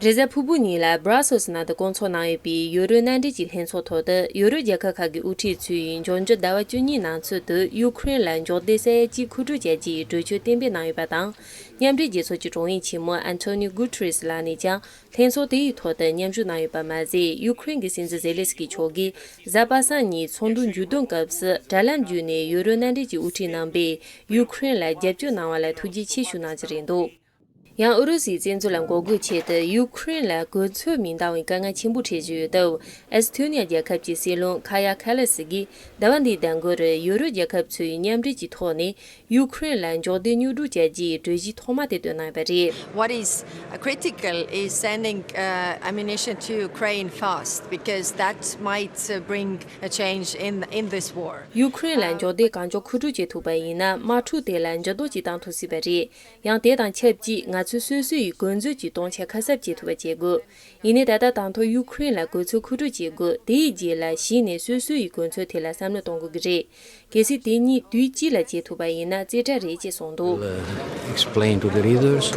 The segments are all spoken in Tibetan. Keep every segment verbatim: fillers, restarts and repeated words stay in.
རེས་གཟའ་ཕུར་བུ་ཉིན་ལ་Brussels་ནང་དུ་བསྐོང་ཚོགས་གནང་ཡོད་པའི་ཡུ་རོབ་མནའ་འབྲེལ་གྱི་ལྷན་ཚོགས་ཐོག་ཏུ་ཡུ་རོབ་རྒྱལ་ཁབ་ཁག་གི་དབུ་ཁྲིད་ཚོས་འབྱོར་འབྱོར་ཟླ་བ་བཅུ་གཉིས་ནང་ཚུད་དུ་ཡུ་ཁུ་རེན་ལ་འཇོག་སྡེ་ས་ཡ་གཅིག་མཁོ་སྤྲོད་བྱ་རྒྱུའི་གྲོས་ཆོད་གཏན་འབེབས་གནང་ཡོད་པ་དང་། མཉམ་འབྲེལ་རྒྱལ་ཚོགས་ཀྱི་དྲུང་ཡིག་ཆེན་མོ་Antonio Guterres་ལགས་ནས་ཀྱང་ལྷན་ཚོགས་དེའི་ཐོག་ཏུ་མཉམ་ཞུགས་གནང་ཡོད་པ་མ་ཟད། ཡུ་ཁུ་རེན་གྱི་སྲིད་འཛིན་ཛེ་ལེན་སི་ཀི་མཆོག་གིས་གཟའ་པ་སངས་ཉིན་ཚོགས་འདུ་མཇུག་བསྡོམས་སྐབས་སུ་དྲ་ལམ་བརྒྱུད་ནས་ཡུ་རོབ་མནའ་འབྲེལ་གྱི་དབུ་ཁྲིད་རྣམ་པས་ཡུ་ཁུ་རེན་ལ་རྒྱབ་སྐྱོར་གནང་བ་ལ་ཐུགས་རྗེ་ཆེ་ཞུ་གནང་རྒྱུ་རེད་འདུག། ཡང་ཨུ་རུ་སུའི་བཙན་འཛུལ་ལ་འགོག་རྒོལ་ཆེད་དུ་ཡུ་ཁུ་རེན་ལ་གོ་མཚོན་མི་འདང་བའི་དཀའ་ངལ་ཆེན་པོ་འཕྲད་བཞིན་ཡོད་སྟབས། ཨེ་སི་ཐོ་ནི་ཡ་རྒྱལ་ཁབ་ཀྱི་སྲིད་བློན་ཁ་ཡ་ཁ་ལ་སི་གིས་ཟླ་བ་འདིའི་ཟླ་འགོར་ཡུ་རོབ་རྒྱལ་ཁབ་ཚོའི་མཉམ་འབྲེལ་གྱི་ཐོག་ནས་ཡུ་ཁུ་རེན་ལ་འཇོག་སྡེ་སྙོབ་སྒྲིག་བྱ་རྒྱུའི་གྲོས་གཞི་ཐོག་མ་དེ་བཏོན་གནང་ཡོད་པ་རེད། What is uh, critical is sending uh, ammunition to Ukraine fast because that might uh, bring a change in, in this war. ཡུ་ཁུ་རེན་ལ་འཇོག་སྡེ་གང་མགྱོགས་མཁོ་སྤྲོད་བྱེད་ཐུབ་པ་ཡིན་ན། དམག་འཁྲུག་དེ་ལ་འགྱུར་ལྡོག་ཅིག་བཏང་ཐུབ་སྲིད་པ་རེད། ཡང་དེ་དང་ཆབས་ཅིག་ང་ཚོས་སོ་སོ་ཡི་གོ་མཛོད་ཀྱི་སྟོང་ཆ་ཁ་གསབ་བྱེད་ཐུབ་པ་བྱེད་དགོས། ཡིན་ནའི་ད་ལྟ་དང་ཐོག་ཡུ་ཁུ་རེན་ལ་གོ་མཚོན་མཁོ་སྤྲོད་བྱེད་དགོས། དེའི་རྗེས་ལ་གཞི་ནས་སོ་སོ་ཡི་གོ་མཚོན་དེ་ལ་བསམ་བློ་གཏོང་དགོས་ཀྱི་རེད། གལ་སྲིད་དེ་གཉིས་དུས་གཅིག་ལ་བྱེད་ཐུབ་པ་ཡིན་ན་རྩེ་གྲ་རེད་ཅེས་གསུངས་འདུག། Explain to the leaders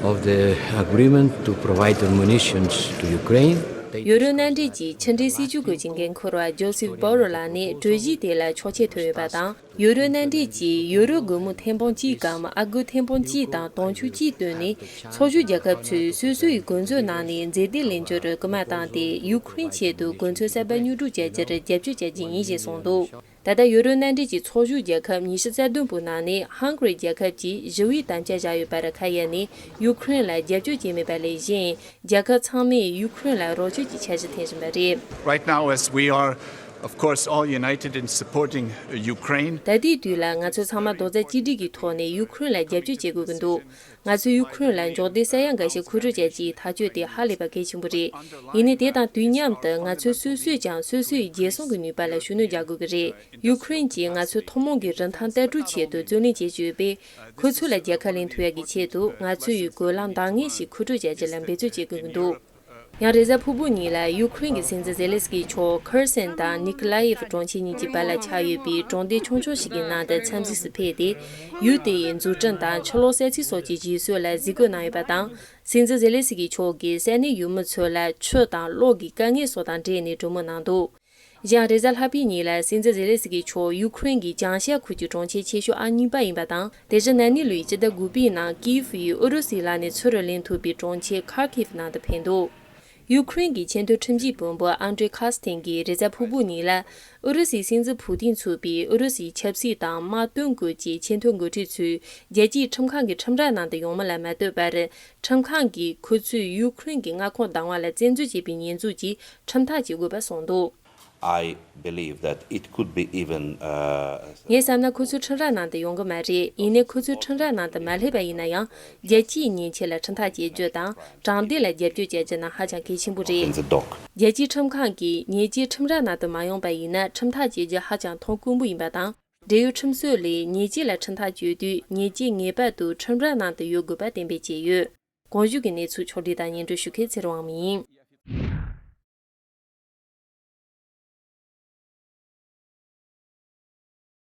of the agreement to provide ammunitions to Ukraine. ཡུ་རོབ་མནའ་འབྲེལ་གྱི་ཕྱི་འབྲེལ་སྲིད་ཇུས་སྐོར་གྱི་འགན་འཁུར་བ་ཇོ་སེབ་བྷོ་རོ་ལགས་ནས་གྲོས་གཞི་དེ་ལ་ཆོག་མཆན་ཐོན་ཡོད་པ་དང་། ཡུ་རོབ་མནའ་འབྲེལ་གྱིས་ཡུ་རོབ་སྒོར་མོ་ཐེར་འབུམ་གཅིག་གམ་ཨ་སྒོར་ཐེར་འབུམ་གཅིག་དང་དུང་ཕྱུར་གཅིག་བཏོན་ནས་ཚོགས་ཞུགས་རྒྱལ་ཁབ་ཚོས་སོ་སོ་ཡི་གོ་མཛོད་ནང་ནས་མཛེས་སྡུག་ལེན་རྒྱུར་སྐུལ་མ་བཏང་སྟེ། ཡུ་ཁུ་རེན་ཆེད་དུ་གོ་མཚོན་གསར་པ་སྙོབ་སྒྲིག་བྱ་རྒྱུར་རྒྱབ་སྐྱོར་བྱ་རྒྱུ་ཡིན་ཞེས་གསུངས་འདུག། ད་ལྟ་ཡུ་རོབ་མནའ་འབྲེལ་གྱི་ཚོགས་ཞུགས་རྒྱལ་ཁབ་ཉི་ཤུ་རྩ་བདུན་པོའི་ནང་ནས་ཧང་ག་རི་རྒྱལ་ཁབ་ཀྱིས་ཞི་བའི་དམ་བཅའ་བཞག་ཡོད་པར་ཁ་གཡར་ནས་ཡུ་ཁུ་རེན་ལ་རྒྱབ་སྐྱོར་བྱས་མེད་པ་ལས་གཞན། རྒྱལ་ཁབ་ཚང་མས་ཡུ་ཁུ་རེན་ལ་རོགས་སྐྱོར་གྱི་འཆར་གཞི་འཐེན་བཞིན་པ་རེད། Right now, as we are, of course, all united in supporting Ukraine. ད་ལྟའི་དུས་ལ་ང་ཚོ་ཚང་མ་རྡོག་རྩ་གཅིག་སྒྲིལ་གྱི་ཐོག་ནས་ཡུ་ཁུ་རེན་ལ་རྒྱབ་སྐྱོར་བྱེད་དགོས་ཀྱི་འདུག། ང་ཚོས་ཡུ་ཁུ་རེན་ལ་འཇོག་སྡེ་ས་ཡ་འགའ་ཤས་མཁོ་སྤྲོད་བྱ་རྒྱུའི་ཐག་གཅོད་དེ་ཧ་ལས་པ་གལ་ཆེན་པོ་རེད། ཡིན་ནའི་དེ་དང་དུས་མཉམ་དུ་ང་ཚོས་སོ་སོས་ཀྱང་སོ་སོའི་རྒྱལ་སྲུང་གི་ནུས་པ་ལ་ཤུགས་སྣོན་རྒྱག་དགོས་ཀྱི་རེད། ཡུ་ཁུ་རེན་གྱིས་ང་ཚོའི་ཐུན་མོང་གི་རིན་ཐང་ལྟ་གྲུབ་ཆེད་དུ་རྩོད་ལེན་བྱེད་ཀྱི་ཡོད་པས། ཁོ་ཚོ་ལ་རྒྱལ་ཁ་ལེན་ཐུབ་ཡག་གི་ཆེད་དུ་ང་ཚོས་གོ་ལག་འདང་ངེས་ཤིག་མཁོ་སྤྲོད་བྱ་རྒྱུ་ལ་འབད་བརྩོན་བྱེད་དགོས་ཀྱི་འདུག། ཡང་རེས་གཟའ་ཕུར་བུ་ཉིན་ལ་ཡུ་ཁུ་རེན་གྱི་སྲིད་འཛིན་ཛེ་ལེན་སི་ཀི་མཆོག་ཁེར་སན་དང་ནི་ཀོ་ལ་ཡེབ་གྲོང་ཁྱེར་གཉིས་ཀྱི་བར་ལ་ཆགས་ཡོད་པའི་གྲོང་སྡེ་ཆུང་ཆུང་ཞིག་གི་ནང་དུ་འཚམས་གཟིགས་སུ་ཕེབས་ཏེ། ཡུལ་དེ་ཡི་འཛུགས་སྐྲུན་དང་ཆུ་གློག་གསར་ཚིག་སོགས་ཀྱི་གཞི་བཟོ་ལ་གཟིགས་སྐོར་གནང་ཡོད་པ་དང་། སྲིད་འཛིན་ཛེ་ལེན་སི་ཀི་མཆོག་གིས་ས་གནས་ཡུལ་མི་ཚོ་ལ་ཆུ་དང་གློག་གི་དཀའ་ངལ་སོགས་དང་འབྲེལ་ནས་གྲོས་མོལ་གནང་འདུག། གཞན་རེས་གཟའ་ལྷག་པའི་ཉིན་ལ་སྲིད་འཛིན་ཛེ་ལེན་སི་ཀི་མཆོག་ཡུ་ཁུ་རེན་གྱི་བྱང་ཤར་ཁུལ་གྱི་གྲོང་ཁྱེར་ཆེ་ཤོས་ཨང་གཉིས་པ་ཡིན་པ་དང་། དེ་བཞིན་ན་ནིང་ལོའི་སྤྱི་ཟླ་དགུ་པའི་ནང་ཀིའིབ་ཡིས་ཨུ་རུ་སུའི་ལག་ནས་ཚུར་ལེན་ཐུབ་པའི་གྲོང་ཁྱེར་ཁར་ཁིབ་ནང་དུ་ཕེབས་འདུག། ཡུ་ཁུ་རེན་གྱི་ཆེས་མཐོའི་ཁྲིམས་ཞིབ་དཔོན་པོ་ཨན་ཏྲེ་ཁ་སི་ཐེན་གྱིས་རེས་གཟའ་ཕུར་བུ་ཉིན་ལ་ཨུ་རུ་སུའི་སྲིད་འཛིན་ཕུ་ཏིན་ཚུད་པའི་ཨུ་རུ་སུའི་ཆབ་སྲིད་དང་དམག་དོན་སྐོར་གྱི་ཆེས་མཐོའི་འགོ་ཁྲིད་ཚོས་རྒྱལ་སྤྱིའི་ཁྲིམས་ཁང་གི་ཁྲིམས་ར་ནང་དུ་ཡོང་མིན་ལ་མ་ལྟོས་པར། ཁྲིམས་ཁང་གིས་ཁོ་ཚོས་ཡུ་ཁུ་རེན་གྱི་མངའ་ཁོངས་བདག་དབང་ལ་བཙན་འཛུལ་བྱས་པའི་ཉེས་འཛུགས་ཀྱིས་ཁྲིམས་ཐག་གཅོད་དགོས་པ་གསུངས་འདུག། I believe that it could be even, uh, ངས་བསམ་ན་ཁོ་ཚོ་ཁྲིམས་ར་ནང་དུ་ཡོང་གི་མ་རེད། ཡིན་ནའི་ཁོ་ཚོས་ཁྲིམས་ར་ནང་དུ་མ་སླེབས་པ་ཡིན་ན་ཡང་། རྒྱལ་སྤྱིའི་ཉེས་ཆད་ལ་ཁྲིམས་ཐག་གཅོད་རྒྱུ་དང་དྲང་བདེན་ལ་རྒྱབ་སྐྱོར་བྱ་རྒྱུ་ནི་ཧ་ཅང་གལ་ཆེན་པོ་རེད། རྒྱལ་སྤྱིའི་ཁྲིམས་ཁང་གིས་ཉེས་ཅན་ཁྲིམས་ར་ནང་དུ་མ་ཡོང་པ་ཡིན་ན་ཁྲིམས་ཐག་གཅོད་རྒྱུ་ཧ་ཅང་མཐོང་དཀོན་པོ་ཡིན་པ་དང་། འབྲེལ་ཡོད་ཁྲིམས་སྲོལ་ལས་ཉེས་ཅན་ལ་ཁྲིམས་ཐག་གཅོད་དུས་ཉེས་ཅན་ངེས་པར་དུ་ཁྲིམས་ར་ནང་དུ་ཡོད་དགོས་པ་གཏན་འབེབས་བྱས་ཡོད། གོང་ཞུས་ཀྱི་གནས་ཚུལ་ཕྱོགས་སྒྲིག་དང་སྙན་སྒྲོན་ཞུ་མཁན་ཚེ་རིང་དབང་མོ་ཡིན།